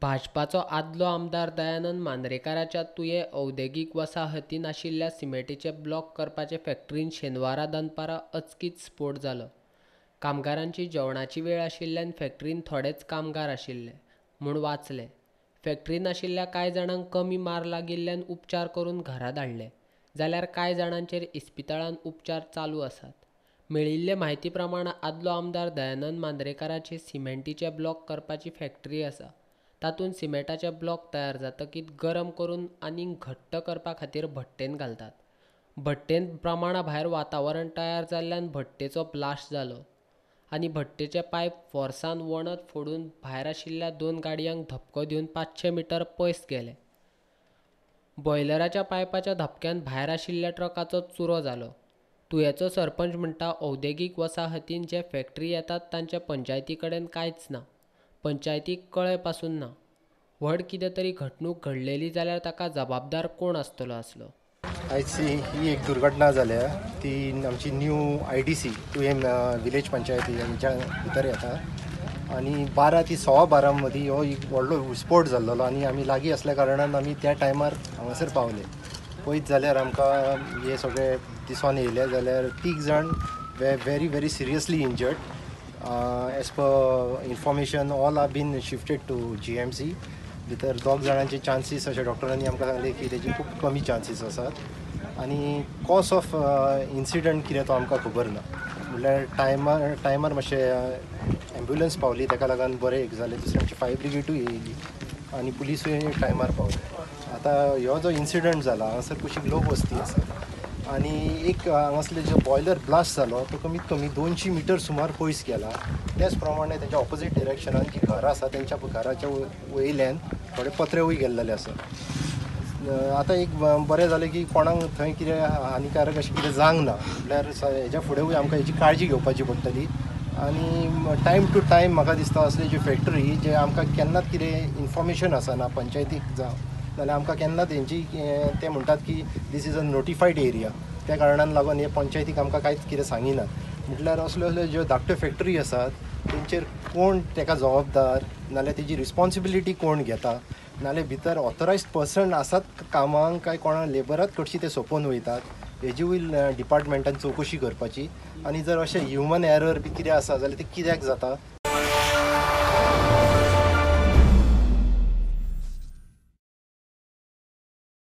भाजपाचो आदलो आमदार दयानंद मांद्रेकाराच्या तुयें औद्योगीक वसाहतीन आशिल्ल्या सिमेंटीचे ब्लॉक करपाचे फॅक्टरीन शेनवारा दनपारां अचकीत स्फोट जालो. कामगारांची जेवणाची वेळ आशिल्ल्यान फॅक्टरीन थोडेच कामगार आशिल्ले म्हूण वाचले. फॅक्टरीन आशिल्ल्या कांय जाणांक कमी मार लागिल्ल्यान उपचार करून घरा धाडले, जाल्यार कांय जाणांचेर इस्पितळांत उपचार चालू आसात. मेळिल्ले म्हायती प्रमाण आदलो आमदार दयानंद मांद्रेकाराची सिमेंटीचे ब्लॉक करपाची फॅक्टरी आसा. तातूंत सिमेंटाचे ब्लॉक तयार जातकीच गरम करून आनीक घट्ट करपा खातीर भट्टेंत घालतात. भट्टेंत प्रमाणा भायर वातावरण तयार जाल्ल्यान भट्टेचो ब्लास्ट जालो आनी भट्टेचे पायप फोर्सान वणत फोडून भायर आशिल्ल्या दोन गाडयांक धपको दिवन 500 मिटर पयस गेले. बॉयलराच्या पायपाच्या धपक्यान भायर आशिल्ल्या ट्रकाचो चुरो जालो. तुयेचो सरपंच म्हणटा, औद्योगीक वसाहतीन जे फॅक्टरी येतात तांचे पंचायती कडेन कांयच ना. पंचायतीक कळय पासून ना. व्हड कितें तरी घडणूक घडलेली जाल्यार ताका जबाबदार कोण आसतलो आसलो. आयज ही एक दुर्घटना जाल्या ती आमची न्यू IDC तुयें विलेज पंचायती हांच्या भितर येता आनी 12 ते 12:15 मदीं हो एक व्हडलो विस्फोट जाल्लो आनी आमी लागीं आसल्या कारणान आमी त्या टायमार हांगासर पावले. पळयत जाल्यार आमकां हे सगळे दिसोन येयले जाल्यार 3 जाण very very seriously injured. As per information all are been shifted to GMC. भितर 2 जाणांचे चान्सीस अशें डॉक्टरांनी आमकां सांगले की तेजी खूब कमी चान्सीस आसात आनी कॉज ऑफ इन्सिडंट कितें तो आमकां खबर ना. म्हणल्यार टायमार मातशें एम्ब्युलन्स पावली ताका लागून बरें एक जालें. दुसरें आमची फायर ब्रिगेडूय येयली आनी पुलिसूय टायमार पावले. आतां ह्यो जो इन्सिडंट जाला हांगासर कुशीक लोक वस्ती आसा आनी एक हांगासले जो बॉयलर ब्लास्ट जालो तो कमीत कमी 200 मिटर सुमार पयस गेला. त्याच प्रमाणे तेच्या ऑपोजीट डिरेक्शनान जी घरां आसा तेंच्या घराच्या वयल्यान थोडे पत्रेवूय गेल्लेले आसा. आतां एक बरें जालें की कोणाक थंय कितें हानिकारक अशें कितें जावंक ना. म्हणल्यार हेज्या फुडेंवूय आमकां हेजी काळजी घेवपाची पडटली आनी टायम टू टायम म्हाका दिसता असले ज्यो फॅक्टरी जे आमकां केन्नाच कितें इन्फॉर्मेशन आसना पंचायतीक जावं नाल्यार आमकां केन्ना तेंची ते म्हणटात की this is a notified area. त्या कारणान लागून हे पंचायतीक आमकां कांयच कितें सांगिनात. म्हटल्यार असल्यो असल्यो ज्यो धाकट्यो फॅक्टरी आसात तेंचेर कोण तेका जबाबदार नाल्यार तेजी रिस्पोन्सिबिलिटी कोण घेता नाल्यार भितर ऑथोरायज्ड पर्सन आसात कामांक काय कोणा लेबरात कडशी ते सोंपोवन वयतात हेजीवूय डिपार्टमेंटान चवकशी करपाची. आनी जर अशें ह्युमन एरर बी कितें आसा जाल्यार तें कित्याक जाता.